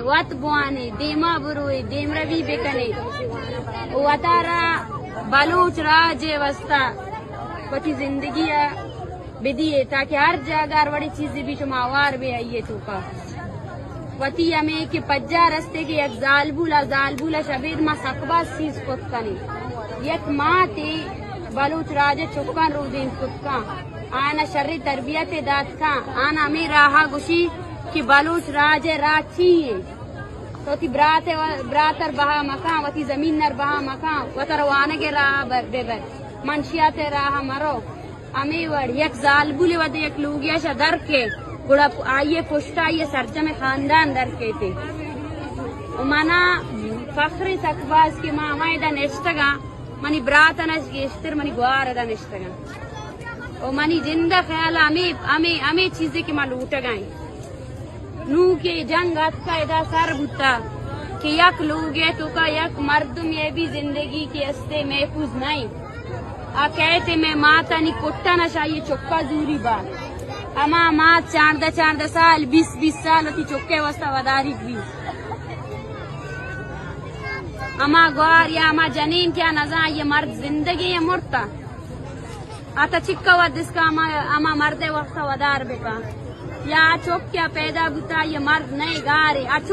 وت بوانے، دیما بروئے، دیمروی بکنے، وتارا بلوچ راج ءِ واسطہ وتی زندگی ءَ بدیے، تاکہ ہر جاگہ ہر وڑیں چیزے بیت شما ہوار بے آئی ءِ توکا۔ وتی ہمے کہ پجار استے کہ یک زالبول ءَ، زالبول ءَ شبید ما سک باز چیز کت کنیں۔ یک ماتے بلوچ راج ءِ چکاں رودین کت کن، آنا شریں تربیتے دات کن، آنا ہمے راہ ءَ گوشی کہ بلوچ راج ءِ راہ چی ایں۔ تو وتی برات ءَ، برات ءَ را بہا مکن، وتی زمین ءَ را بہا مکن، وتارا وانگ ءِ راہ ءَ بر، ببر، منشیات ءِ راہ ءَ مرو۔ ہمے وڑ یک زالبولے وھدے یک لوگے ءَ شہ در کئے، گڑا آئی ءِ پشت ءَ آئی ءِ سرجمیں خاندان در کئیت۔ و منا فخر سک باز کہ ما ہما ادا نشتگاں، منی براتاں اش گیشتر منی گوار ادا نشتگاں۔ و منی جند ءِ خیال ءَ ہمے، ہمے، ہمے چیزے کہ ما لوٹگا ایں۔ نوں کہ جنگ اتکا ادا سر بوتا کہ یک لوگے توکا یک مردمے بھی زندگی کہ استے محفوظ نہ ایں۔ آ کئیت مئے ماتانی کٹن اش آئی چکا زوری با۔ ہما مات چاردہ چاردہ سال، بیست بیست سال وتی چکے واسطہ وداریگ بی۔ ہما گوار یا ہما جنین کہ آ نزان آئی مرد زندگی یا مرتا۔ آ تا چکا ودس کا ہما، ہما مردے واسطہ ودار بکا۔ یا آ چک کہ پیدا بوتا، آئی مرد نئے گارے۔ آ چو